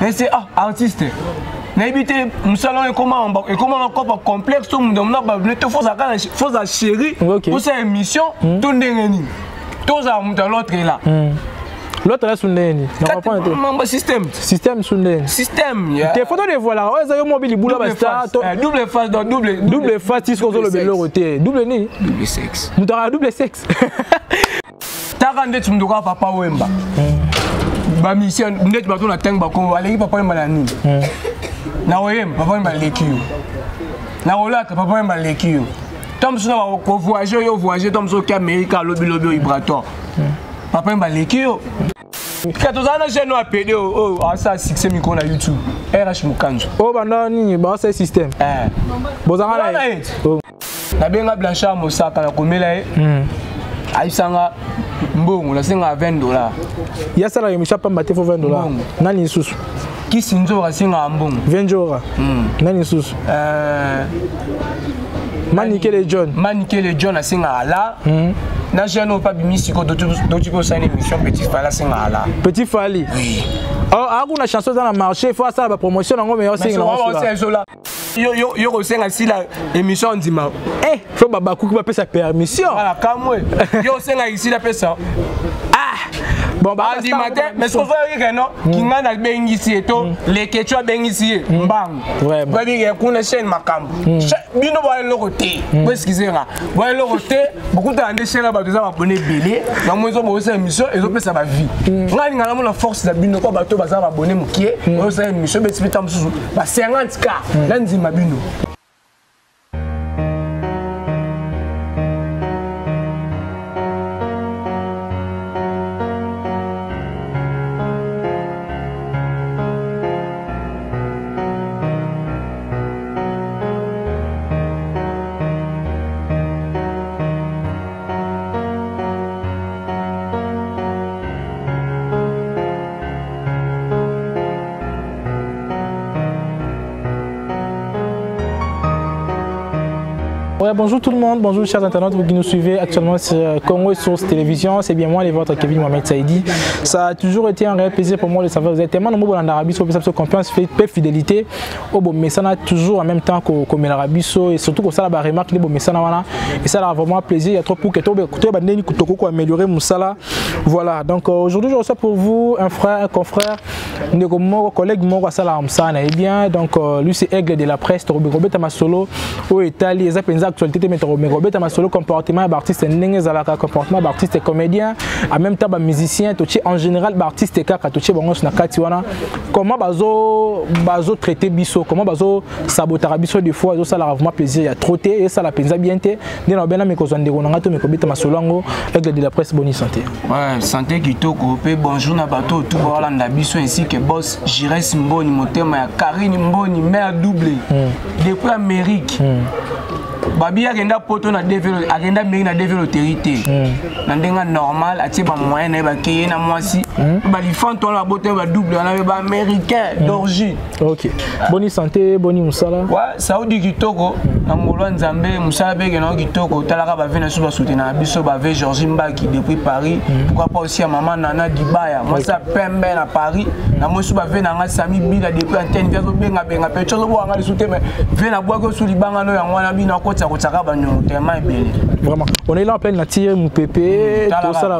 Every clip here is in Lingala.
Ese ah artiste nayebi te mosala oyo ekoma na kopa complexe to moto na babne to foza chéri tosala émission to ndenge nini tozala moto ya l'autre là. L'autre là sundeni na comprendre te. Mambo système. Système sundeni. Système. Te photo de voilà oyo eza yo mobili bula ba star to double face donc double double face tisco zo lobelo rote double ni double sexe. Mutu aka double sexe. Taka ndeti mutu kaka Papa Wemba. Ba musicien ndeti bato na tango bakongo aleki Papa Wemba na nini? Na oyemba Papa Wemba aleki yo. Na kolata Papa Wemba aleki yo. Tant mosusu na ko voyager yo voyager tant mosusu oki Amerika alobi lobi vibratoire. Papa Wemba aleki yo. Ka tozala na jeune oyo apede oyo asala succès micro na YouTube RH Mukanzu. Oyo banda nini baosala système. Bozanga na ye. Nabenga Blanchard Mosaka nakomela ye. Ayebisanga mbongo nasengaka 20 $. Ye asalaka émission pamba te fo 20 $. Nani lisusu? Kisi Nzora asengaka mbongo. 20 Nzora. Nani lisusu? Manikele John. Manikele John asengaka la. Na jeune oyo pa bimi sikoyo toti kosala émission Petit Fally asengaka la. Petit Fally. Oui. Oh, akuna chanson eza na marché, il faut asala ba promotion nango mais osengela ngo. Yo yo kosenga sila émission ndima. Eh, faut babakuki bapesa permission. Voilà, kamwe. Yo osenga isila pesa. Ah. Bon, bah, andima te, mais ce qu'on va dire non, kinga na bengisi to le kecho bengisi ye mbangu. Vraiment. Ba bi kuna chaîne makambo. Bino ba eloko te. Bo excusez nga. Ba eloko te, beaucoup ta ande chaîne ba toza ba bonne belé. Na mo zo bo sa émission ezo pesa ba vie. Nga ninga na mona force na bino ko bato baza ba bonne mukie, oyo sa émission beti pita mususu ba 50K. Na ndima bino. Ouais, bonjour tout le monde, bonjour chers internautes, vous qui nous suivez actuellement sur Congo Source Télévision, c'est bien moi, les vôtres Kevin Mohamed Saïdi. Ça a toujours été un réel plaisir pour moi de savoir, vous êtes tellement nombreux dans l'Arabie, sur confiance, paix, fidélité, au bon messana toujours en même temps qu'au Melarabiso et surtout que ça la remarque les bon messana wana et ça a vraiment plaisir, il y a trop pour que tout le améliorer moussala. Voilà, donc aujourd'hui je reçois pour vous un frère, un confrère, un collègue moko asala mosala et bien donc lui c'est Aigle de la presse, Robert Masolo au Italie, eza penza actualité mais Robert Masolo comportement ya artiste ndenge ezalaka comportement ba artiste comédien en même temps ba musicien totie en général ba artiste kaka totie bango na kati wana comment bazo bazo traiter biso, comment bazo sabotaka biso des fois ezo sala vraiment plaisir ya trop te et ça la penza bien te nde na bena meko zwa ndeko na ngato meko beta masolo yango Aigle de la presse, bonne santé. Ouais, santé kitoko pe bonjour na bato tout bolanda biso ainsi que boss Jires Mboni motema ya Karine Mboni mère doublée depuis Amérique. Babi akenda poto na DV akenda Amérique na DV loterie te. Na ndenga normal atie ba moyen na ye bakeye na mwasi. Ba lifante wana ba botema ba double wana ba américain d'origine. Ok. Bonne santé, bonne musala. Ouais, Saoudi kitoko na ngolo Nzambe musala bege na kitoko talaka ba vena suba soutenir biso ba ve Georgie Mbaki depuis Paris. Pourquoi pas aussi à maman Nana Dibaya. Moi ça pembe na Paris. Na moi suba ve na nga Sami Bila depuis antenne via benga benga pe chozo bo nga soute mais ve na bwako sous libanga no yango na bino kotsa kotsaka ba nyono tellement ebele. Vraiment. On est là en pleine nature mupepe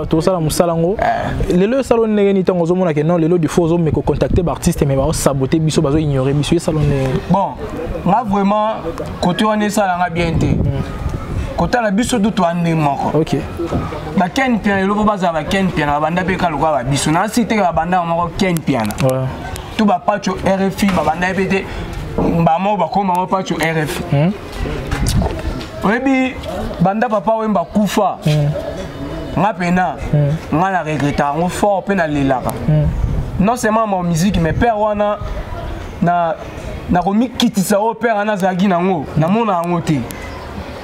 tout ça musala ngo. Lelo salon ndenge ni tango ozomona que non lelo du faut ozo meko contacter ba artiste mais ba saboter biso bazo ignorer biso salon ndenge. Bon, moi vraiment côté on est ça nga bien té. Côté la biso tout toi ndenge moko. OK. Ba Ken Piana lelo baza ba Ken Piana ba banda pe ka lokwa ba biso na cité ba banda moko Ken Piana. Ouais. Tout ba pacho RFI ba banda pe ba mo ba koma mo pacho RFI. Oyebi banda papa Wemba kufa. Nga pena nga na regretta yango fort pe na lelaka. Non seulement ma musique mais père wana na na komikitisa oyo père wana azalaki nango namona yango te.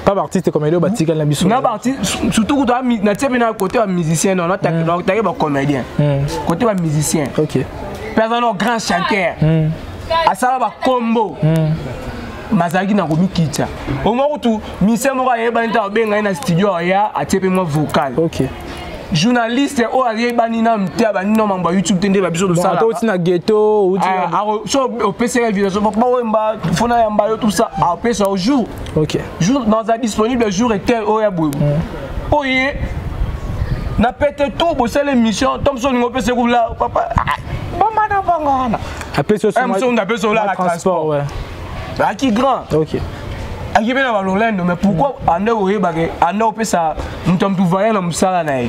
Pas artiste comme Elio Batika na biso. Na artiste surtout kutu na tie na côté ba musicien non na take ba comédien. Côté ba musicien. OK. Père wana grand chanteur. Asala ba combo. Mazalaki na komikitisa. Au moins kutu musicien moko ayebani ta obenga ye na studio ya atie pe mwa vocal. OK. Journaliste oyo ayebani nanu te, abandi na mambo ya YouTube te, nde babiso tosalaka. Outi na ghetto. So opesaka invitation, Papa Wemba, fona yamba yo, tout ça, apesa au jour. Jour naza disponible, jour etel oyo ya boye. Mpo ye na pete tout bosala émission to mosu olingi opesa kula papa bamba na bango wana. Apesi yo apesi olaka transport, aki grand. Aki mpe na balolendo, mais pourquoi ande oyebake ande opesa moto ya motu vaya na mosala na ye?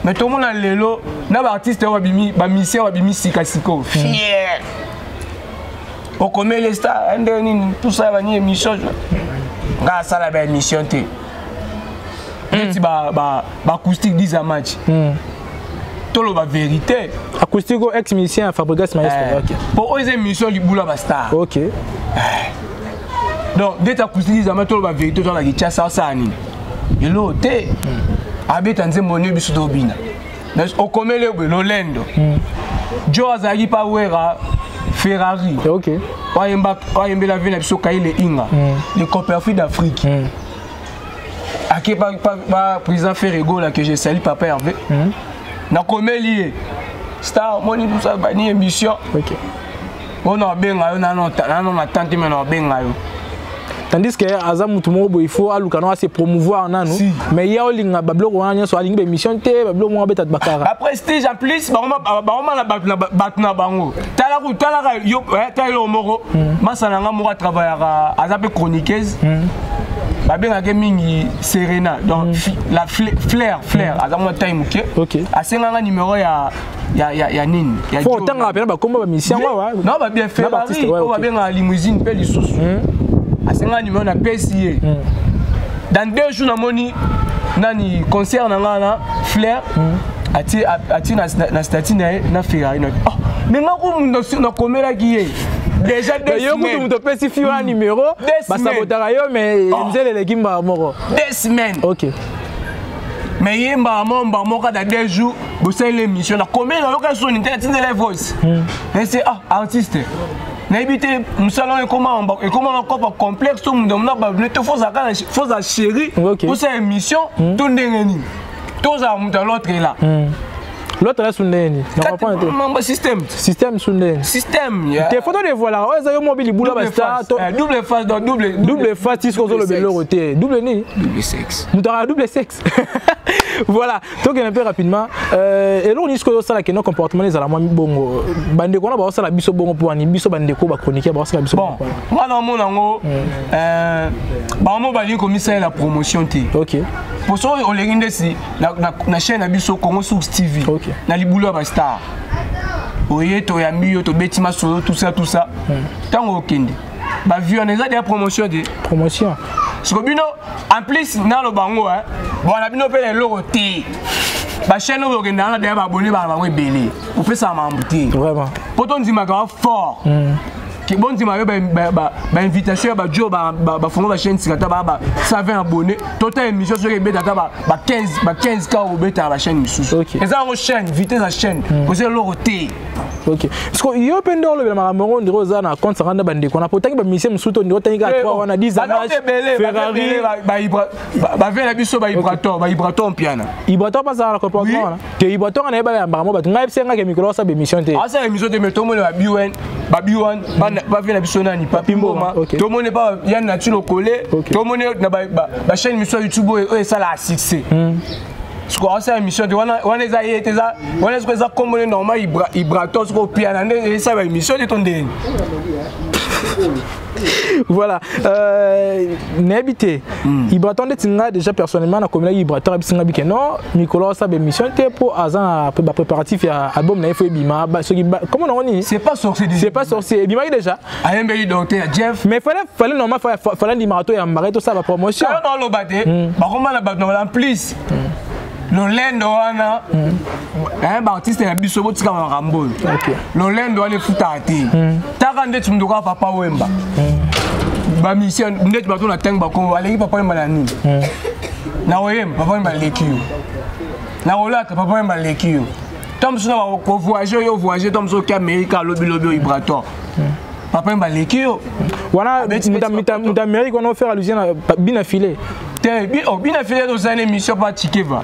Mais tomona lelo na baartiste oyo babimi, bamusicien babimi sikasikoyo, fier okomeli star nde nini, tout ça, bani émission. Nga asala ba émission te neti baacoustique 10 match. Toloba vérité. Acoustique o ex musicien ya Fabregas Maestro. Po oyo eza émission libula bastar. Donc ndeti acoustique 10 match, toloba vérité, toza na Kinshasa, osala nini? Eloo te. Abeta nzembo nini biso tobina? Okomeli boye lolendo jo azalaki pa Wera Ferrari. Oyembela vie na biso Kaile Inga, le Copperfield d'Afrique. Ake pa président Ferre Gola, que je salue, papa Hervé. Nakomeli ye star moni tout ça, bani émission oyo na obenga yo nano na tante me na obenga yo. Tandis que aza mutu moko boye, il faut aluka no ase promouvoir nanu. Mais ye olinga babiloko wana nyonso, alingi baémission te, babiloko moko abeta bakara. Baprestige en plus baoma na bato na bango. Talaka, talaka yo, tala eloko moko. Masala nga moko atravaillaka, aza mpe chroniqueuse, babengaka mingi Serena, donc la Flair. Flair aza mwa taille moke. Asenganga numéro ya nini. Fo otangaka mpena bakombo bamusicien wawa. Non, babien Ferrari oyo babengaka Limousine mpe lisusu asengaka numéro, napesi ye. Dans 2 jours namoni nani concert na ngai na Flair atie na statut na ye na Ferrari. Oh, mais nga ku nakomelaki ye déjà. Yo kutu moto opesi fi wana numéro, basabotaka yo, mais nzela eleki mbala moko. 2 semaines. Mais ye mbala moko, mbala moko kaka 2 jours bosaleli émission. Nakomeli, nayoka soni te, natindela voice ese: "Ah, artiste, nayebi te mosala oyo ekoma na kopa complexe to mutu na babne to foza chéri tosala émission to ndenge nini tozala moto ya l'autre là." L'autre là sundeni? Mambo système. Système sundeni? Système. Te photo de voilà oyo eza yo mobili bula ba star. Double face, donc double. Double face ti sikoyo ozoloba eloko te. Double nini? Double sexe. Moto aka double sexe. Voilà, tokende mpe rapidement. Eloko nini sikoyo osala keno comportement ezala mwa bongo? Bandeko wana baosala biso bongo mpo wani biso bandeko bachroniqueur baosala biso? Bon, nga na omona yango, bango balingi komisalela promotion te. Po soki olingi ndesi na chaîne na biso Congo Source TV, na libulu ya bastar, oye toyambi yo, tobeti masolo, tout ça, tout ça, ntango okende bavie wana eza deya promotion te. Promotion. Siko bino en plus naloba yango bona bino mpe na eloko te. Bachaîne oyo okende wana deya baabone bana bango ebele, opesaka makambo te. Vraiment. Po tondimaka wa fort, bondima yo bainvitation ya bajo bafongo bachaîne sika ta baa 120 abonné to ta émission soki ebeta ata ba 15 ka obetaka bachaîne misusu. Eza yango chaîne vitesse ya chaîne koza eloko te. Ok, parce que yo mpe nde olobela makambo yango, ndire oza na compte sanga nde bandeko na po otangi bamusicien mosusu to ndire otangi kaka 3 wana 10 Ferrari. Bave na biso baibrator, baibrator Mpiana. Ibrator mpe azala na comportement wana te. Ibrator wana yeba yambaka mo bato. Ngai yebisi ngaki mikolo asala bémission te. Asala émission te, mais tomoni babi babi wan bave na biso nani, Papi Mboma, tomoni pa yani na tino kole, tomoni na bachaîne miso ya YouTube oyo esalaka succès. Sikoyo asala émission te wana eza ye te, eza wana sikoyo eza kombo nde normal Ibrator. Sikoyo Piana nde esala baémission te to ndeni? Voilà, nayebi te. Ibrator ndeti nga déjà personnellement nakomelaki Ibrator, abisi nga bike non, mikolo asala baémission te mpo aza na bapréparatif ya album na ye, fo ebima soki comment nango nini. C'est pas sorcier. C'est pas sorcier ebimaki déjà. Ayembeli docteur Jeff. Mais fallait normal, fallait ndimaka to yambaka tosala bapromotion. Oloba te bakoma na bato na en plus lolendo wana. Baartiste na biso, botika makambo oyo. Lolendo wana efutaka te. Taka ndeti mutu kaka Papa Wemba, bamusicien ndeti bato na ntango bakongo aleki Papa Wemba na nini? Na koyemba Papa Wemba aleki yo, na kolata Papa Wemba aleki yo, to mosusu na kovoyage oyo voyage, to mosusu oki Amérika, alobilobi oyo Ibrator, Papa Wemba aleki yo. Wana moto Amérique wana ofaire allusion na bina filet. Te, oh, bina file tozala émission pa Chikeva,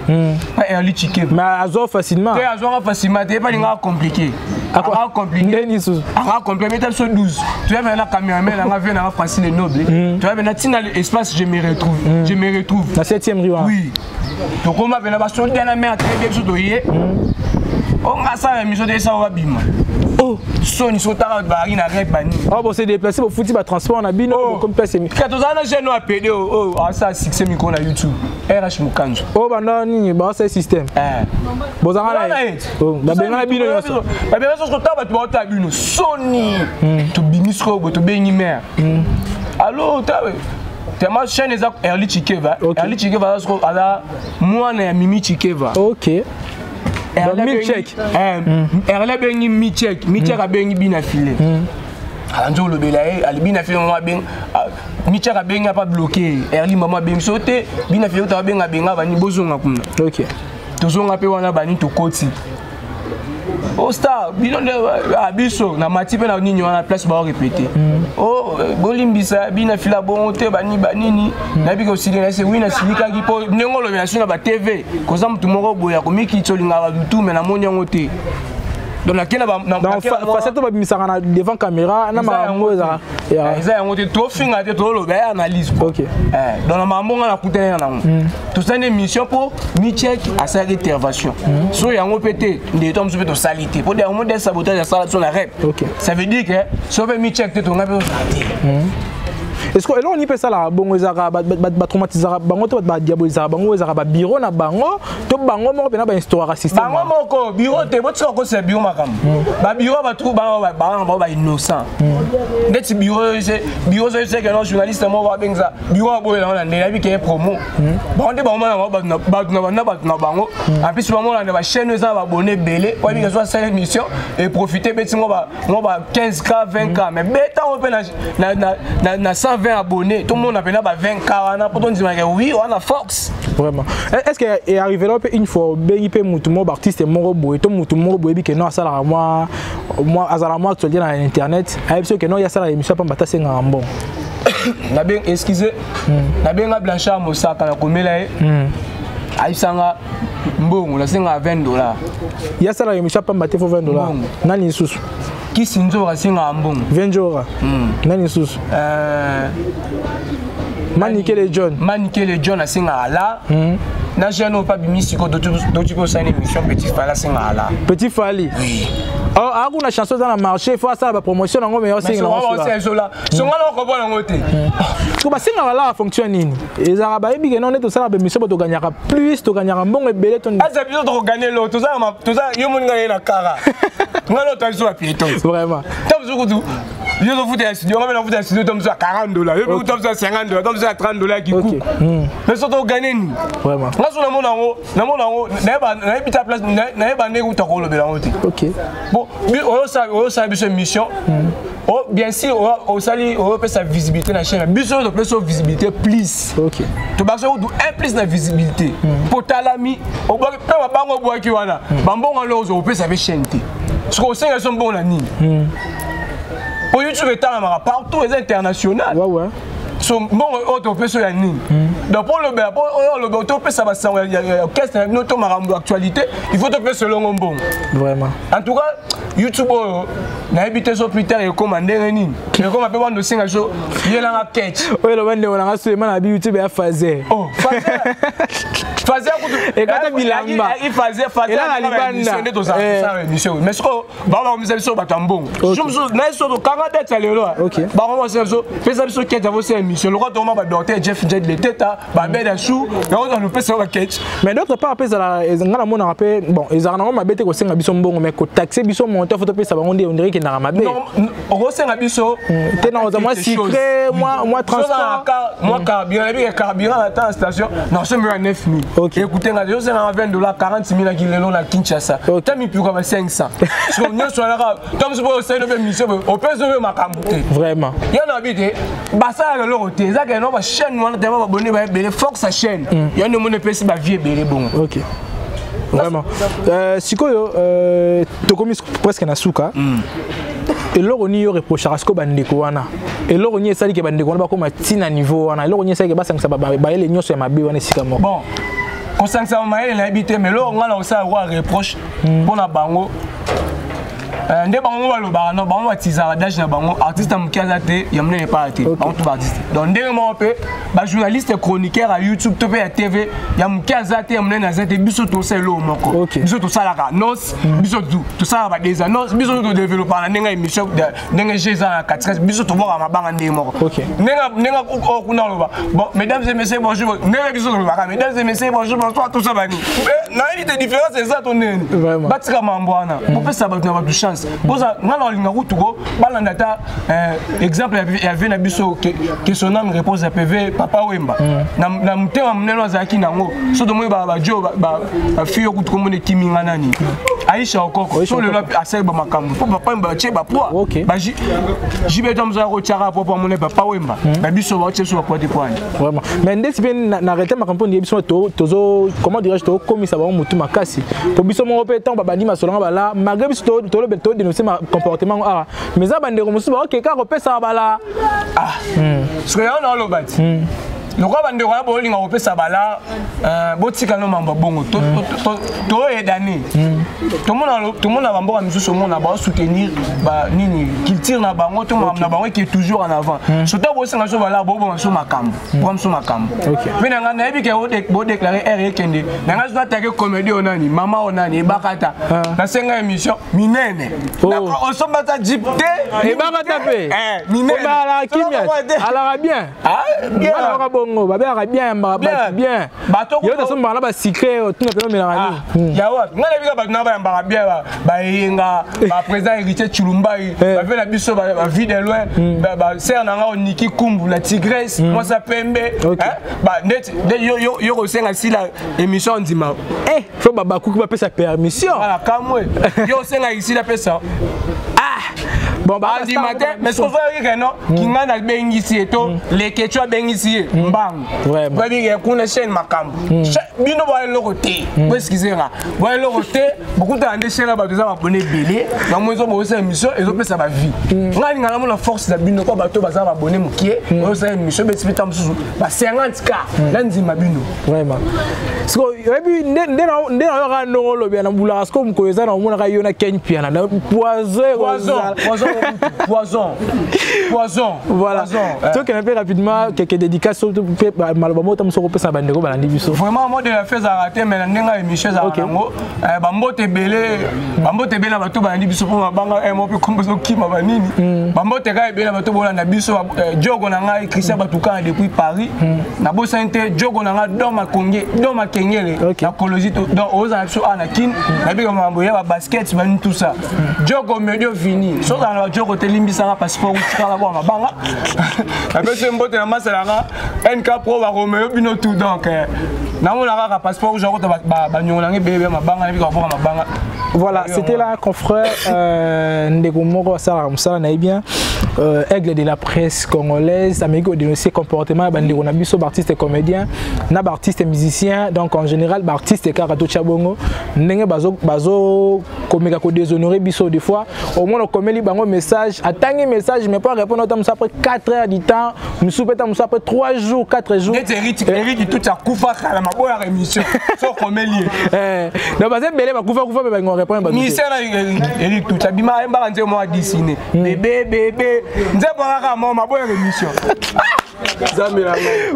pa Erli Chikeva. Mais azwa facilement. Te, azwaka facilement te, epalingaka compliqué. Aka compliqué. Ndeni lisusu? Aka compliqué, beta biso 12. Toya mpe na cameraman nanga, vie nanga Francine Noble. Toya mpe na ntina espace, je me retrouve, je me retrouve. Na 7e rue wana? Oui, tokoma mpena basoda na mer, très bien. Biso toye, onga asala émission te, esala babima. Oh. Soni so otaka bato na rep banini. Oh, bo se déplacer, bofuti batransport na bino. Oh. Bokomi place. Ka tozala na jeune oyo apede oyo asala succès mikolo na YouTube, RH Mokanzo. Oyo banda nini, baosala système. Bozalaka na ye. Oh, babengana bino nyonso. Babengana nyonso, kotala bato baotala bino soni. Tobimi sikoyo boye, tobengi mare, allo, tawe tema chaîne eza Erli Chikeva. Erli Chikeva aza sikoyo, aza mwana ya Mimi Chikeva. Donc, Milchek. Erli abengi Michek, Michek abengi bina file, alandi olobela ye, alibi na file mama abengi Michek, abengi apa bloqué Erli, mama abengi so te, bina file ota abenga benga bani, bozonga kuna. Tozonga mpe wana bani, tokoti o star bino nde, ah, biso na mati mpe na nini wana place bao répété o bolimbisa bina fila bongo te, bani banini, nayebi ke osili na se wi, nasilikaki mpo ndenge olobi na so na batv, koza motu moko boye akomikitisa, olingaka bato tu, me namoni yango te. Donc nakei na Donc facette oyo babimisaka na devant caméra na makambo ezalaka. Eza yango te, tofinga te, toloba ya analyse quoi. Donc na makambo nga nakutani na nango, tosali émission mpo Michek asalaki intervention so yango mpe te, nde to mosusu mpe tosali te mpo yango de sabotage asala biso na rep. Ça veut dire que so mpe Michek te, tonga mpe tozala te. Est ce que eloko nini mpe esalaka bongo? Ezalaka batraumatisaka bango to bato badiabolisaka bango? Ezalaka babiro na bango to bango moko mpena bainstauraka système? Bango moko, biro te. Botika kokosela biro makambo. Babiro bato bana bango bainnocent ndeti biro. Biro soki seke no journaliste moko babengisa biro, aboyela ngo na ndenge nayebi ke promo bango nde bamona bango bato na na bato na bango. En plus bamona na bachaîne oyo eza na babone ebele, oyebi ke so asala émission eprofite, ebeti ngo ba 15 k, 20 k, mais beta ngo mpe na 120 abonné, tomona mpena ba 20 k wana mpo tondimaka oui, wana force. Vraiment, est ce que est arrivé là mpe une fois obengi mpe mutu moko, baartiste moko boye to mutu moko boyebi ke non, asalaka mwa azalaka mwa actualité na internet, ayebi soki ke non, ye asalaka émission pamba te, asengaka mbongo? Nabengi, excuse, nabenga Blanchard Mosaka, nakomela ye, ayebisanga mbongo nasengaka 20 $. Ye asalaka émission pamba te, fo 20 $? Mbongo. Nani lisusu? Kisi nzoka asengaka mbongo. 20 jours. Nani lisusu? Manikele John. Manikele John asengaka la na jeune oyo mpe abimi sikoyo, doti mpe osali émission, Petit Fali asengaka la. Petit Fali? Oui. Oh, akuna chanson eza na marché, fo asala bapromotion nango, mais osengela. Ezola songa na okomona yango te. So basengaka la fonction nini? Ezalaka bayebi ke non, nde tosala baémission bo toganyaka plus, toganyaka mbongo ebele to? Aza biso tokoganye lo, toza yo moni ngai ye na kara ngai no toa biso bapiéton. Vraiment. Ta mosusu kutu yo ozofuta ya studio, ngai mpe nafuta ya studio, to mosusu ya 40 $, yo mpe to mosusu ya 50 $, to mosusu ya 30 $ ya kikuku, mais so toganye nini? Vraiment. Nga so namona yango, namona yango, nayebi ta place, nayeba ndenge kuta kolobela yango te. Bon, oyosala biso émission, bien sûr osali, oyopesa visibilité na chaîne biso, oyo topesa visibilité plus. Tobakisa kutu un plus na visibilité mpo talami obwaki mpe babango, obwaki wana bambongo, alo ozwa opesa mpe chaîne te. Soki osenga biso mbongo na nini? Po YouTube etalamaka partout, eza international. So mbongo oyo topesa oyo ya nini? Donc mpo olobela, mpo oyo oloba, topesa basango ya orchestre na bino to makambo actualité, il faut topesa elongo mbongo. Vraiment. En tout cas YouTube oyo nayebi te so plus tard ekóma ndenge nini, ekóma mpe bando osenga biso yelanga ketch. Oyo eloba ndeko nanga Suleiman abi YouTube ya fazer. Oh, fazer kutu. Ekata bilamba. Fazer. Elaka libanda. Nde tozala émission, mais sikoyo bango bakomisa biso bato ya mbongo. Jour mosusu na ye so tokanga date ya lelo, bango basala biso, pesa biso ketch avosala émission lokola tokoma badocteur Jeff Jet Leteta babeda su yango tozalopesa yo baketch. Mais d'autre part mpe ezala, nga namonaka mpe bon, ezalaka nango mabe te kosenga biso mbongo, mais kotaxe biso montant fo topesa bango nde ondire ekendaka mabe. Okosenga biso. Te, na kozwa mwa sucré, mwa transport. Mwa carburant, nayebi ke carburant na temps station nasombi ya 9000. Écoute, nga yosengaka 20 $, 40 000 naki lelo na Kinshasa ta mipiuka ba 500. So nyonso wanaka to mosu mpo osali mpe mission, opesi mpe makambo te. Vraiment. Yo na bi te, basalaka eloko te, eza ke no bachaîne wana tema babone ba ebele, force ya chaîne yo nde omoni epesi bavie ebele bongo. Ok, vraiment. Sikoyo tokomi presque na suka. Eloko nini yo reprochaka sikoyo bandeko wana? Eloko nini esali ke bandeko wana bakóma ntina niveau wana? Eloko nini esali ke basangisa bayele nyonso ya mabe wana esika moko? Bon, kosangisa mayele nayebi te, mais eloko ngai na kosala kwa reproche mpona bango, nde bango balobaka no, bango batizaka dage na bango, artiste ya moke aza te, ya monene epaya te, bango to baartiste. Donc ndenge moko mpe bajournaliste chroniqueur ya YouTube to mpe ya TV, ya moke aza te, ya monene aza te. Biso tosala eloko moko, biso tosalaka annonce, biso tosalaka badésannonce, biso todéveloppaka na ndenge ya émission, ndenge g eza na katikati, biso tobwaka mabanga ndenge moko. Ndenge oyo kuna oloba: "Bon, mesdames et messieurs, bonjour", ndenge biso tolobaka: "Mesdames et messieurs, bonjour, bonsoir", tout ça bani, nayebi te différence eza to ndeni. Batika mambo wana, bopesa bato na bato chance. Boza nga na olinga kutuko balanda ata exemple ya vie na biso, que son âme repose ya PV, Papa Wemba, na motema monene azalaki nango. So tomoni bajo bafille oyo kutu komona ekiminga nani, Aisha Okoko, so lelo asali bamakambo mpo Papa Wemba batie bapoids. Jibe to mozo akotiaka po po amoni Papa Wemba na biso, baotie biso bapoids te poani. Vraiment, mais ndeti mpe na réalité makambo mpo biso tozo, comment dirais-je, tokomisa bango motu makasi po biso moko mpe ntango babandi masolonga bala, malgré biso tolobela, todénonce comportement ngo awa, mais eza bandeko mosusu baoke kaka kopesaka bala. Soki yango na oloba ti lokola bandeko wana bolinga kopesa bala, botika no mambo bongo, toyedani. Tomona bamboka misusu, omona baosoutenir nini, culture na bango to makambo na bango eke toujours en avant. Surtout bosenga biso bala, boboma biso makambo, boboma biso makambo. Mpe na ngai nayebi ke bodéclare aire ekende na ngai, so natake comédie oyo nani, mama oyo nani, Ebakata, nasenga émission minene, osombata jeep te. Ebakata mpe minene. Kimia, alaka bien, alaka bongo, babengaka bien, yambaka bato bien. Yo tasombaka na basucre, tuna mpe omelaka nini. Yawa ngai nayebika bato na bayambaka bien, bayenga baprésident Héritier Chulumbai, bave na biso bavie de loin, basere na ngai Oniki Kumbu, la tigresse, mwasa pembe. Ndeti yo kosenga sila émission, ndima. Fo babakuki bapesa permission. Kamwe yo osenga isila pesa. Ah bon, andima te, mais soki ozoyoki keno kinga nabengisi ye to Lekecu abengisi ye mbangu, babike kuna chaîne makambo bino boya eloko te. Boexcuse nga, boya eloko te, bokutana nde chaîne ya bato eza babone ebele yango ezo bosala émission, ezopesa bavie. Ngai alinga namona force na bino mpo bato baza babone mokie, oyosala émission beti mpe ta mosusu ba 50 K na ndima bino. Vraiment, siko oyebi nde nayoka ndongo olobi na mbulaka, siko mokolo eza na omonaka yo na Ken Piana na poison. Poison, poison. Voilà, tokende mpe rapidement quelques dédicaces mpe maloba moko ta mosu okopesa na bandeko balandi biso. Vraiment, mot de la fin ezalaka te, mais na ndenge ya émission ezalaka nango, bambote ebele, bambote ebele na bato balandi biso, mpo mabanga mo mpe kombo ezokima banini. Bambote kaka ebele na bato bolanda biso. Jogo na ngai Christian Batukana depuis Paris, nabosani te. Jogo na ngai Don Makengele na Kolosi, donc ozala biso awa na Kine, nabika makambo ya babasket bani, tout ça. Jogo Medio Vini, so ozala na bajogo te, limbisanga, passeport utikala bwa mabanga. Napesi mbote na masalanga NK Pro, baromeo bino tout. Donc namona kaka passeport rouge akota banyongo nanga ebele mabanga, nabika koboka mabanga. Voilà, c'était là un confrère, ndeko moko asalaka mosala na ye bien, aigle de la presse congolaise, ameki kodénoncer comportement ya bandeko na biso baartiste comédien na baartiste musicien, donc en général baartiste kaka totya bongo, ndenge bazokomeka kodéshonorer biso. Des fois omona okomeli bango message, atangi message mais pas répondre, ata mosu après 4 heures du temps, mosusu mpe ta mosu après 3 jours, 4 jours. Neti Eric tout akufa kala, maboyaka émission so okomeli ye. Donc baza ebele bakufa kufa mpe balingo répondre. Musicien na Eric tout abima, ayembaka nzembo moko adisine, bébé bébé, nzembo kaka mo, maboyaka émission.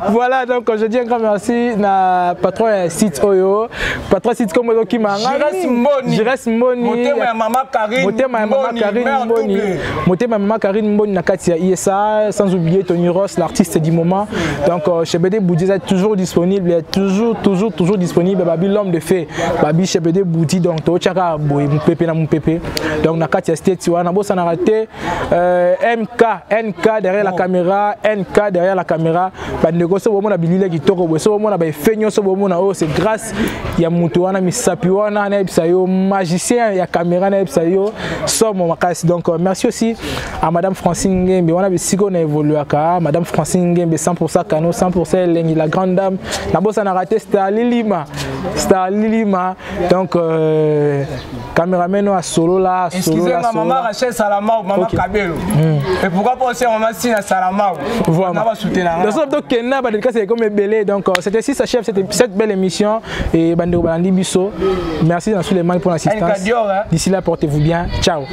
Voilà, donc je dis un grand merci na patron ya site oyo, patron site comme ezokima. Jires Mboni. Jires Mboni. Motema ya mama Karine. Motema ya mama Karine Mboni, motema ya mama Karine Mboni na kati ya ISA, sans oublier Tony Ross, l'artiste du moment. Donc Chebede Boudi est toujours disponible, est toujours, toujours, toujours disponible. Babi l'homme de fait, babi Chebede Boudi, donc to chaka boy mupepe na mupepe, donc na kati ya state wana bosana te. MK NK derrière la caméra, NK derrière la caméra. Bandeko, so bomona bilile kitoko boye, so bomona baeffet nyonso bomona oyo, c'est grâce ya moto wana, misapi wana nayebisa yo, magicien ya caméra nayebisa yo, somo makasi. Donc merci aussi à madame Francine Ngembe wana, bisika oyo na évoluaka, madame Francine Ngembe, 100% kano, 100% elengi, la grande dame. Nabosanaka te Stali Lima. Star Lilima. Donc, cameraman a solo là, solo Excusez-moi, maman Rachel Salamao, maman Kabelo. Et pourquoi pas aussi maman Sina Salamao? Voilà. Donc, donc, Kena, bah, c'est comme belé. Donc, c'était ici s'achève cette belle émission. Et Bandeko balandi biso. Merci dans Suleiman pour l'assistance. D'ici là, portez-vous bien. Ciao.